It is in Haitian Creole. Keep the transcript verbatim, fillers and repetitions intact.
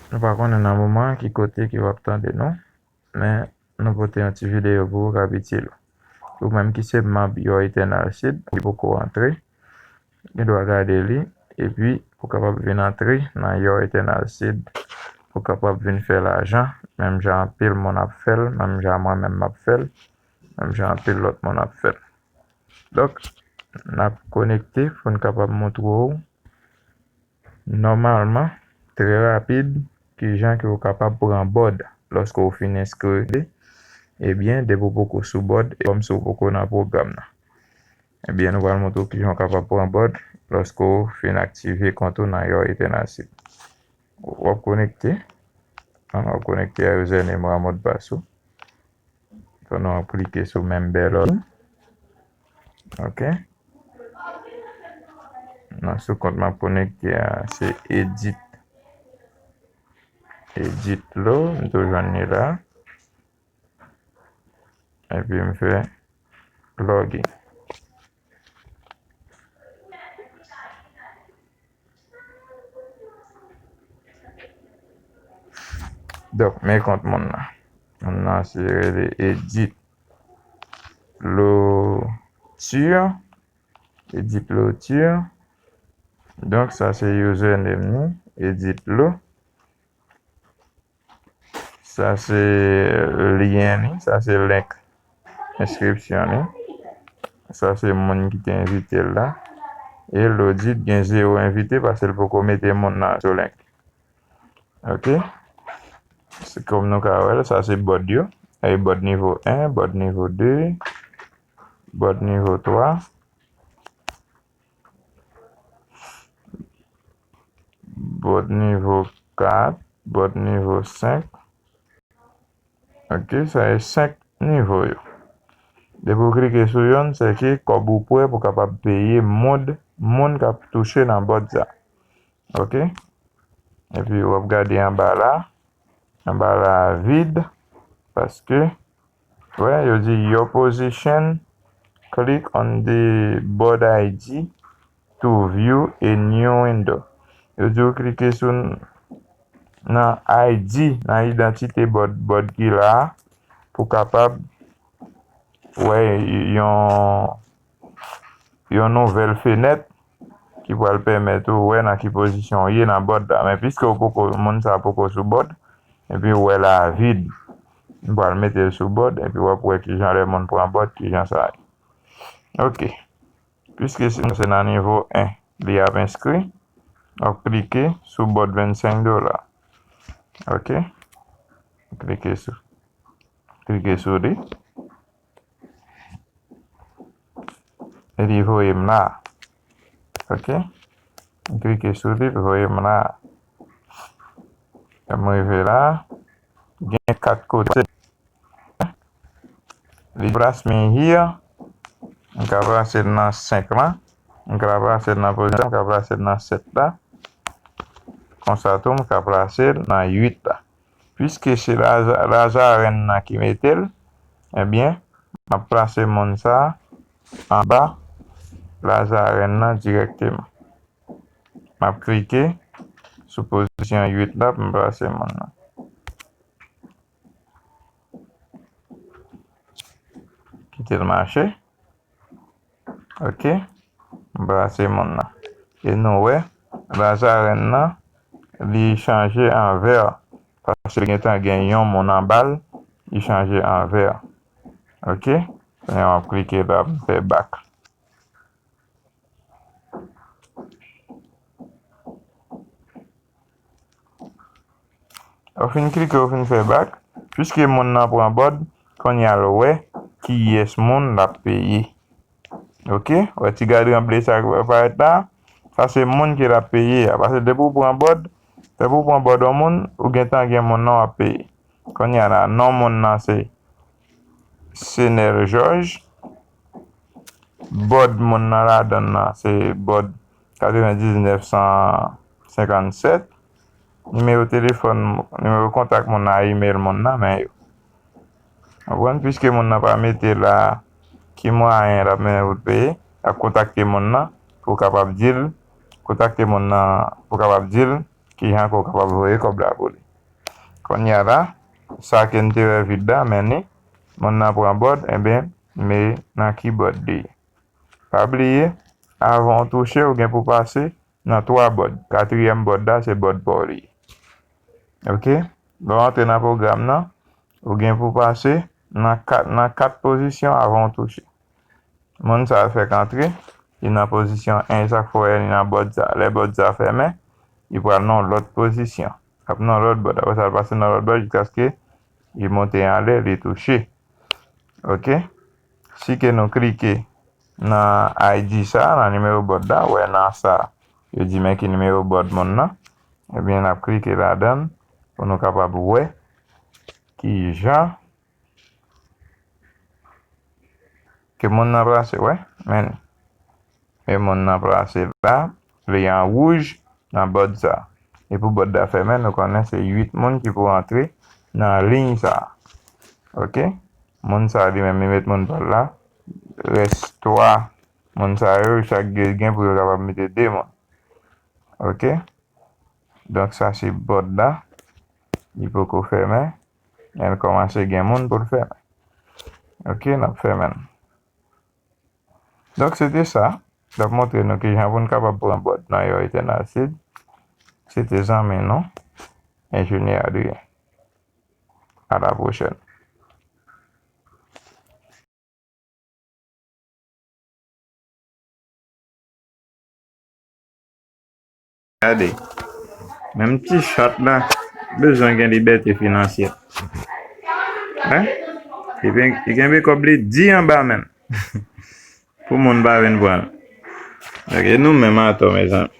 Nou pa konnen nan moman ki kote ke w ap tande nou, men nou pote yon ti videyo pou ou k ap itil ou. Ou menm ki se manm Your Eternal Seed ki poko antre, gen dwa gade li, epi pou kapab vin antre nan Your Eternal Seed, pou kapab vin fè lajan, menm jan anpil moun ap fè l, menm jan mwen menm m ap fè l, menm jan anpil lòt moun ap fè l. Donk, n ap konekte pou n kapab montre w nòmalman, trè rapid, kijan ke w kapab pran bòd lòske w fin enskri. Ebyen, depi w poko sou bòd, e kòmsi w poko nan pwogram nan. Ebyen, nou pral montre w kijan w kapab pran bòd lòske w fin aktive kont ou nan Your Eternal Seed. W ap konekte. An, w ap konekte a username ou a modpas ou. Fò nou ap klike sou member login. Ok. Nan sou kont m ap konekte a, se edit. Edit lo, m tou jwenn li la. Epi m fè login. Donk, men kont moun nan. Moun nan se rele Edit Loture. Edit Loture. Donk, sa se username ni, Edit Lo. Sa se lyen li, sa se link enskripsyon li. Sa se moun ki te envite l la. E l odit gen zewo envite paske l poko mete moun nan sou link. Ok. Se kòm nou ka wè l, sa se bòd yo. E bòd nivo en, bòd nivo de, bòd nivo twa, bòd nivo kat, bòd nivo senk. Ok, sa e senk nivo yo. Depi w klike sou yonn, se ke kòb ou prè pou kapab peye moun, moun k ap touche nan bòd sa. Ok? Epi w ap gade anba la. Anba la vid. Paske, wè, yo di your position, click on the board I D to view a new window. Yo di w klike sou nan I D, nan idantite bòd, bòd ki la a, pou kapab wè yon, yon nouvèl fenèt ki pral pèmèt ou wè nan ki pozisyon w ye nan bòd la. Men piske w poko, moun sa poko sou bòd, epi w wè la vid, m pral mete l sou bòd, epi w ap wè kijan lè moun pran bòd, kijan sa ye. Ok. Piske se, se nan nivo en li ap enskri, w ap klike sou bòd vennsenk dola. Ok? Klike sou, klike sou li. E li voye m la. Ok? M klike sou li, li voye m la. Lè m rive la, gen kat kote. Li plase m here. M ka plase l nan senk lan. M ka plase l nan pozisyon, m ka plase l nan sèt la. Konsa tou, m ka plase l nan uit la. Piske se laza-, lazarenn nan ki mete l, ebyen, m ap plase moun sa a anba lazarenn nan dirèkteman. M ap klike sou pozisyon uit la pou m plase moun nan. Kite l mache. Ok. M plase moun nan. E nou wè, lazarenn nan, li chanje an vè. Paske gentan gen yon moun anba l, li chanje an vè. Ok. Kounye a m ap klike la pou m fè back. Ou fin klike, ou fin fè back. Piske moun nan pran bòd, kounye a l wè kiyès moun l ap peye. Ok? Wè ti gadran ble sa k parèt la? Sa se moun ke l ap peye a. Paske depi w pran bòd, depi w pran bòd yon moun, ou gentan gen moun nan w ap peye. Kounye a la, non moun nan se Senel Georges. Bòd moun nan ladan l nan, se bòd katrevendiznèf san senkannsèt. Nimewo telefòn, nimewo kontak moun nan, email moun nan, men yo. Konprann? Piske moun nan pa mete la ki mwayen l ap mennen pou l peye, l ap kontakte moun nan pou kapab di l, kontakte moun nan pou kapab di l kijan ke w kapab voye kòb la pou li. Kounye a la, sa ke n te wè vid la, men ni, moun nan pran bòd, ebyen, men nan ki bòd li ye. Pa bliye, avan w touche, ou gen pou pase nan twa bòd. Katriyèm bòd la, se bòd pa w li ye. Oke? Lè w antre nan pwogram nan, ou gen pou pase nan kat, nan kat pozisyon avan w touche. Moun sa a fèk antre, li nan pozisyon en, e sa k fè w wè li nan bòd sa. Lè bòd sa fèmen, li pral nan yon lòt pozisyon. L ap nan yon lòt bòd. Apre sa, l pase nan lòt bòd jiskaske li monte anlè, li touche. Oke? Si ke nou klike nan I D sa, nan nimewo bòd la, wè nan sa, yo di men ki nimewo bòd moun nan. Ebyen, n ap klike ladan l pou nou kapab wè kijan ke moun nan plase, wè, men, men moun nan plase la, li an wouj nan bòd sa. E pou bòd la fèmen, nou konnen se uit moun ki pou antre nan liy sa. Oke? Moun sa li menm, li met moun pa l la. Rès twa moun sa yo, chak gen, gen pou yo kapab mete de moun. Oke? Donk, sa se bòd la. Li poko fèmen. Men l kòmanse gen moun pou l fèmen. Oke, n ap fèmen l. Donk, se te sa. L ap montre nou kijan pou n kapab pran bòd nan yon Eternal Seed. Se te zanmi nou, Enjenyè Adrien. À la prochaine. Gade, menm ti chat la bezwen gen libète finansyèl. Hein? Li pen-, li kenbe kòb li di anba men l pou moun pa vin pran l. Donk, e nou menm atò, mezanmi.